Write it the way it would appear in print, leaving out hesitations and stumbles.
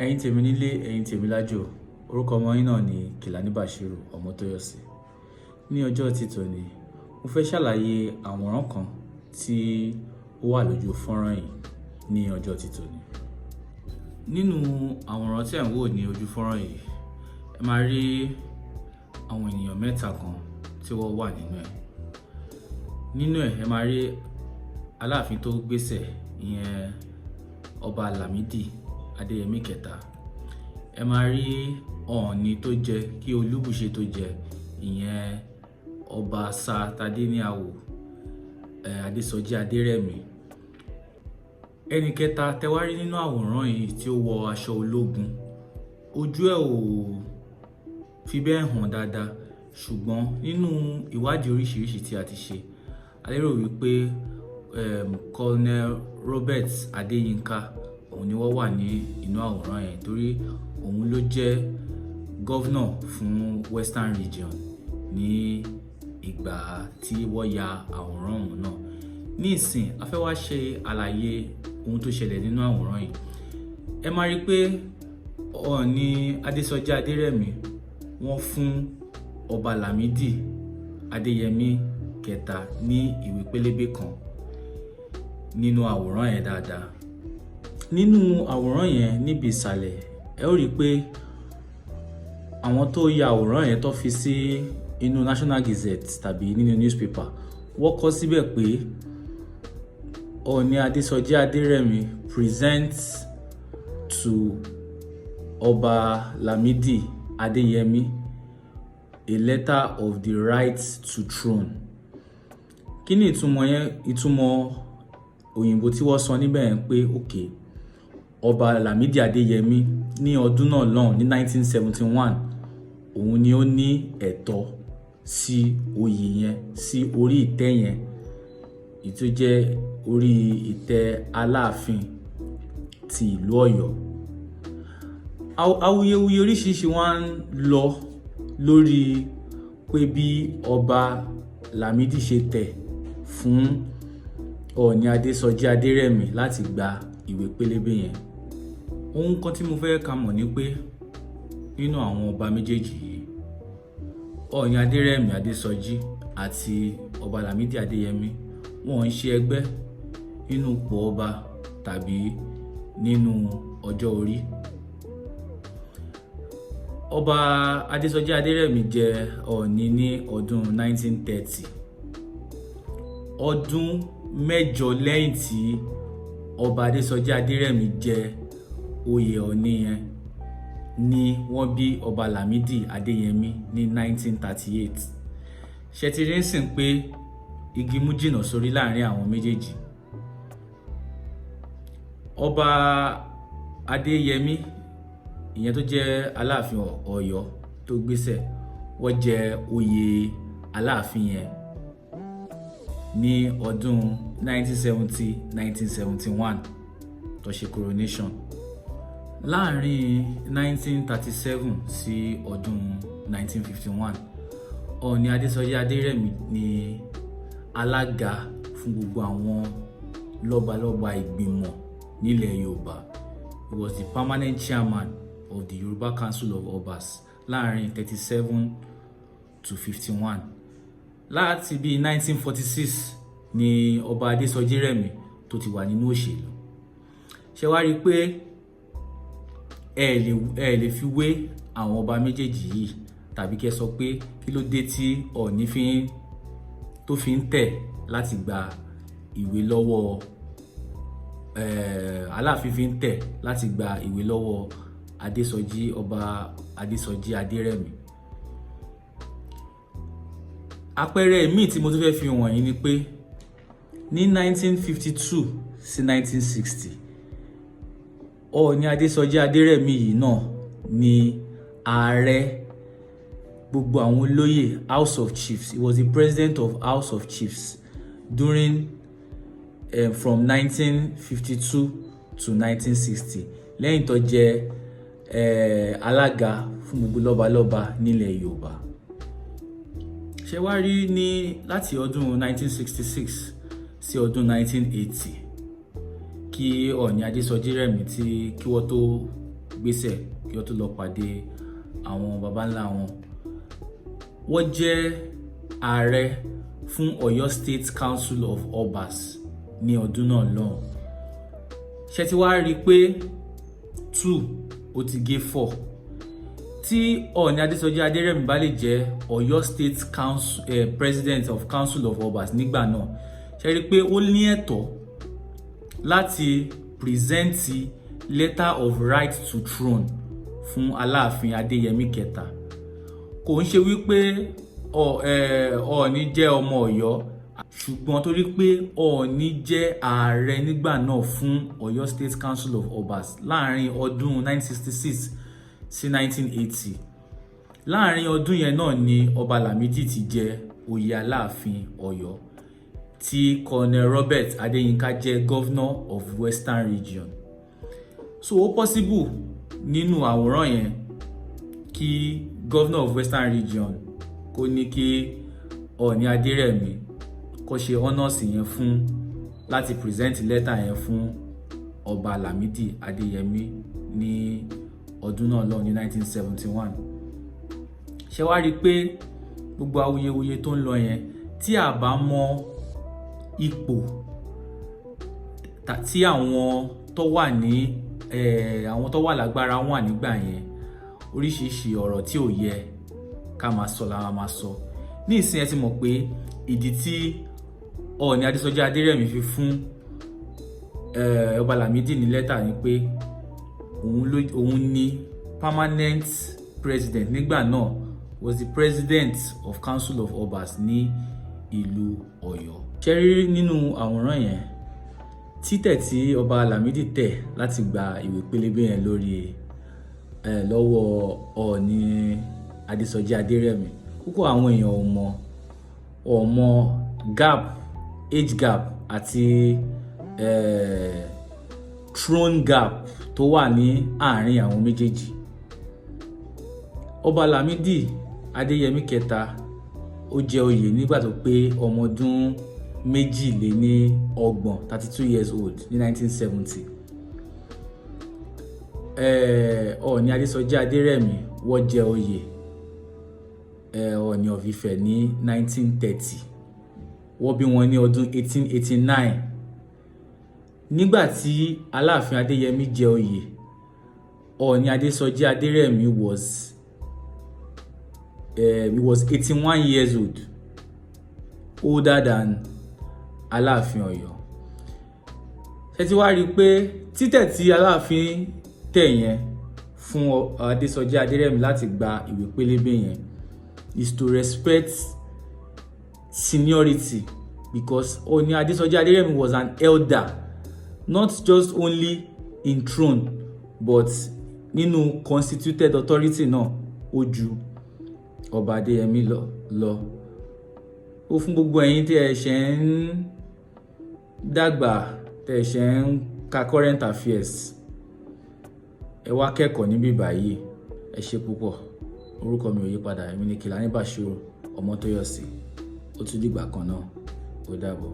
Ẹ̀yin tèmi nílé, ẹ̀yin tèmi lájò, orúkọ ọmọ yín náà ni Kìlání Bashiru Ọmọ́tóyọ̀sí. Ní ọjọ́ ti tòní, mo fẹ́ ṣàlàyé àwòrán kan tí ó wà lójú fọ́nrán yìí ní ọjọ́ ti tòní. Nínú àwòrán tí ẹ̀ ń wò ní ojú fọ́nrán yìí, ẹ máa rí àwọn ènìyàn mẹ́ta kan tí wọ́n wà nínú ẹ̀. Nínú ẹ̀, ẹ máa rí Aláàfin tó gbéṣẹ̀, ìyẹn Ọba Lámìdí Adéyẹmí kẹta. Ẹ máa rí Ọọ̀ni tó jẹ kí Olúbùṣe tó jẹ, ìyẹn Ọba Sir Tadéníàwò Adésọjí Adérẹ̀mí. Ẹni kẹta tẹ wá rí nínú àwòrán yìí tí ó wọ aṣọ ológun, ojú ẹ̀ ò fi bẹ́ẹ̀ hàn dáadáa, ṣùgbọ́n nínú ìwádìí oríṣiríṣi tí a ti ṣe, a lérò wípé Colonel Robert Adéyínká òun ni wọ́n wà ní inú àwòrán yẹn, torí òun ló jẹ́ governor fún Western Region ní ìgbà tí wọ́n ya àwòrán òun náà. Ní ìsìn, a fẹ́ wá ṣe àlàyé ohun tó ṣẹlẹ̀ nínú àwòrán yìí. Ẹ máa rí pé Ọọ̀ni Adésọjí Adérẹ̀mí, wọ́n fún Ọba Lámìdí Adéyẹmí kẹta ní ìwé pélébé kan nínú àwòrán yẹn dáadáa. Nínú àwòrán yẹn, níbi ìsàlẹ̀, ẹ ó rí i pé àwọn tó ya àwòrán yẹn tó fi sí inú National Gazette tàbí nínú newspaper, wọ́n kọ síbẹ̀ pé Ọọ̀ni Adésọjí Adérẹ̀mí presents to Ọba Lámìdí Adéyẹmí a letter of the right to throne. Kí ni ìtumọ̀ yẹn? Ìtumọ̀ òyìnbó tí wọ́n sọ níbẹ̀ yẹn pé, okay, Ọba Lámìdí Adéyẹmí ní ọdún náà lọ́hùn ní 1971, òun ni ó ní ẹ̀tọ́ sí oyè yẹn, sí orí ìtẹ́ yẹn, èyí tó jẹ́ orí ìtẹ́ Aláàfin ti ìlú Ọ̀yọ́. Awuyewuye oríṣiríṣi wọ́n ń lọ lórí pé bí Ọba Lámìdí ṣe tẹ̀ fún Ọọ̀ni Adésọjí Adérẹ̀mí láti gba ìwé pélébé yẹn. Ohun kan tí mo fẹ́ ká mọ̀ ni pé nínú àwọn ọba méjèèjì yìí, Ọọ̀ni Adérẹ̀mí Adésọjí àti Ọba Lámìdí Adéyẹmí, wọn ń ṣe ẹgbẹ́ nínú ipò ọba tàbí nínú ọjọ́ orí. Ọba Adésọjí Adérẹ̀mí jẹ Ọọ̀ni ní ọdún 1930, ọdún 8 lẹ́yìn tí Ọba Adésọjí Adérẹ̀mí jẹ oyè Ọọ̀ni yẹn ni wọ́n bí Ọba Lámìdí Adéyẹmí ní 1938. Ṣe ti rí sìn pé igi mú jìnnà sórí láàrin àwọn méjèèjì? Ọba Adéyẹmí, ìyẹn tó jẹ́ Aláàfin Ọ̀yọ́ tó gbéṣẹ̀, wọ́n jẹ oyè Aláàfin yẹn ní ọdún 1970, 1971 tó ṣe coronation. Láàrin 1937 sí ọdún 1951, Ọọ̀ni Adésọjí Adérẹ̀mí ní alága fún gbogbo àwọn lọ́balọ́ba ìgbìmọ̀ nílẹ̀ Yorùbá. He was the permanent chairman of the Yoruba Council of Obas láàrin 37 to 51. Láti bíi 1946 ni Ọba Adésọjí Rẹ̀mí tó ti wà nínú òṣèlú. Ṣé wá rí i pé ẹ lè fi wé àwọn ọba méjèèjì yìí, tàbí kẹ́ sọ pé kí ló dé tí Ọọ̀ni fi ń tó fi ń tẹ̀ láti gba ìwé lọ́wọ́ Aláàfin, fi ń tẹ̀ láti gba ìwé lọ́wọ́ Adésọjí, Ọba Adésọjí Adérẹ̀mí? Àpẹẹrẹ míì tí mo tún fẹ́ fi wọ̀nyí ni pé ní 1952 sí 1960, Ọọ̀ni Adésọjí Adérẹ̀mí yìí náà ni ààrẹ gbogbo àwọn olóyè, House of Chiefs. He was the president of House of Chiefs during from 1952 to 1960, lẹ́yìn tó jẹ́ alága fún gbogbo lọ́balọ́ba nílẹ̀ Yorùbá. Ṣé wá rí, ní láti ọdún 1966 sí ọdún 1980, kí Ọọ̀ni Adésọjí Rẹ̀mí tí kí wọ́n tó gba gbésẹ̀ kí wọ́n tó lọ pàdé àwọn baba ńlá wọn. Wọ́n jẹ́ ààrẹ fún Ọ̀yọ́ State Council of Obas ní ọdún náà lọ́hùn. Ṣé ti wá rí i pé two ó ti gé four? Tí Ọọ̀ni Adésọjí Adérẹ̀mí bá lè jẹ́ Ọ̀yọ́ State Council, President of Council of Obas nígbà náà, ṣe rí i pé ó ní ẹ̀tọ́ láti present letter of right to throne fún Aláàfin Adéyẹmí kẹta. Kò ń ṣe wípé Ọọ̀ni jẹ́ ọmọ Ọ̀yọ́, ṣùgbọ́n torí pé Ọọ̀ni jẹ́ ààrẹ nígbà náà fún Ọ̀yọ́ State Council of Obas láàrin ọdún 1966 sí 1980. Láàrin ọdún yẹn náà ni Ọba Lámìdí ti jẹ oyè Aláàfin Ọ̀yọ́, tí Colonel Robert Adéyínká jẹ́ Governor of Western Region. So ó possible nínú àwòrán yẹn kí Governor of Western Region kó ní kí Ọọ̀ni Adérẹ̀mí kó ṣe honours yẹn fún láti present letter yẹn fún Ọba Lámìdí Adéyẹmí ní ọdún náà lọ ní 1971. Ṣé wá rí i pé gbogbo awuyewuye tó ń lọ yẹn, tí a bá mọ ipò tí àwọn tó wà ní àwọn tó wà lágbára wà nígbà yẹn, oríṣiríṣi ọ̀rọ̀ tí ò yẹ ká máa sọ la máa sọ ní ìsìn. Ẹ ti mọ̀ pé ìdí tí Ọọ̀ni Adésọjí Adérẹ̀mí fi fún Ọba Lámìdí ní lẹ́tà ni pé òun ni permanent president nígbà náà, was the president of Council of Obas ní ìlú Ọ̀yọ́. Ṣe rí nínú àwòrán yẹn, títẹ̀ tí Ọba Lámìdí tẹ̀ láti gba ìwé pélébé yẹn lórí ẹ lọ́wọ́ Ọọ̀ni Adésọjí Adérẹ̀mí, púpọ̀ àwọn èèyàn ò mọ̀ gap, age gap àti throne gap tó wà ní àárín àwọn méjèèjì. Ọba Lámìdí Adéyẹmí kẹta, ó jẹ oyè nígbà tó pé ọmọ ọdún 32, 32 years old, ní 1970. Ọọ̀ni Adésọjí Adérẹ̀mí, wọ́n jẹ oyè Ọọ̀ni of Ifẹ̀ ní 1930. Wọ́n bí wọn ní ọdún 1889. Nígbà tí Aláàfin Adéyẹmí jẹ oyè, Ọọ̀ni Adésọjí Adérẹ̀mí was 81 years old, older than Aláàfin Ọ̀yọ́. Ṣé tí wàá rí i pé títẹ̀ tí Aláàfin tẹ̀ yẹn fún Adésọjí Adérẹ̀mí láti gba ìwé pélébé yẹn is to respect seniority, because Ọọ̀ni Adésọjí Adérẹ̀mí was an elder, not just only in throne but nínú constituted authority náà, ó ju Ọba Adéyẹmí lọ. Ó fún gbogbo ẹ̀yin tí ẹ ṣe ń dàgbà, tẹ́ ẹ ṣe ń ka current affairs, ẹ wá kẹ́kọ̀ọ́ níbí báyìí. Ẹ ṣe púpọ̀. Orúkọ mi ò yí padà, èmi ni Kìlání Bàṣírò Ọmọtóyọ̀sí. Ó tún dìgbà kan náà, ó dàbọ̀.